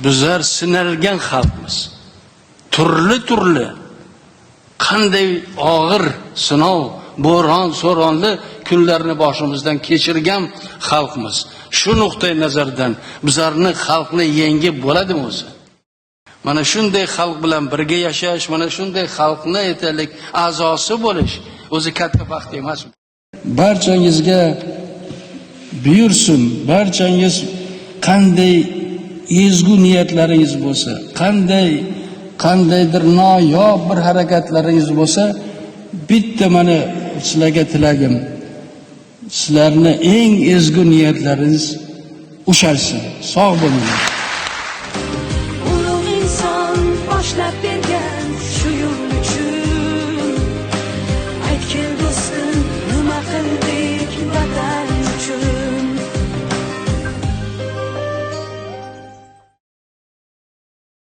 Bizlar sinalgan xalqmiz. Turli turli qanday og'ir sinov, bo'ron, so'ronli kunlarni boshimizdan kechirgan xalqmiz. Shu nuqtai nazardan bizlarni xalqni yengib bo'ladimi o'zi? Mana shunday xalq bilan birga yashash, mana shunday xalqni, aytaylik, a'zosi bo'lish o'zi katta baxt emasmi? Barchangizga buyursin, barchangiz qanday ezgu niyatlaringiz bo'lsa, qandaydir noyob bir harakatlaringiz bo'lsa, bitta mana sizlarga tilagim: sizlarni eng ezgu niyatlaringiz ushalsin. Sog' bo'linglar. Ulug' inson boshlab.